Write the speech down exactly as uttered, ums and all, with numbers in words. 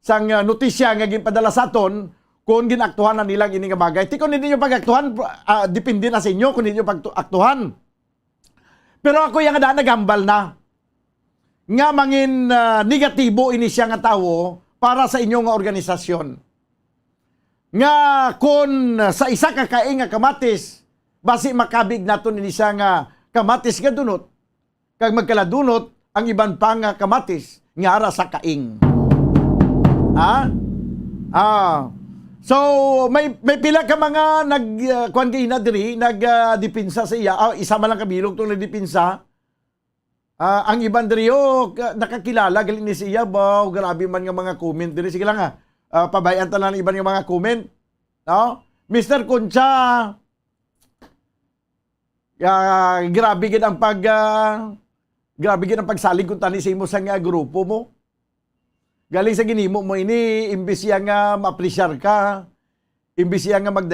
sang, ah, notisya nga ginpadala sa aton, kung ginaktuhan na nila ang ini nga bagay. Ti kung hindi nyo pag-aktuhan, ah, depende na sa inyo kung hindi nyo pag-aktuhan. Pero ako yung nga naghambal na nga mangin, ah, negatibo ini siya nga tawo para sa inyo nga organisasyon. Nga kon sa isa ka kaing nga kamatis, basi makabig naton ini siya nga kamatis nga dunot, kag magkaladunot ang iban pa nga kamatis nga ara sa kaing. Ha? Ah. So, may, may pila ka mga nag, ah, kuwan kay ina diri, nag, ah, depensa sa iya. Ah, isa man lang kabilog tong nagdepensa. Ah, ang iban diri, oh, ka-, nakakilala gali ni siya ba? Oh, grabe man nga mga comment diri. Sige lang, ah. Ah, pabayan ta lang ang iban nga mga comment. No? Mister Concha, ah, grabe gid ang pag, ah, grabe gid ang pagsalig kung tani sa imo sa nga grupo mo. Galing sa ginimo mo ini, imbis siya nga ma-appreciate ka, imbis siya nga mag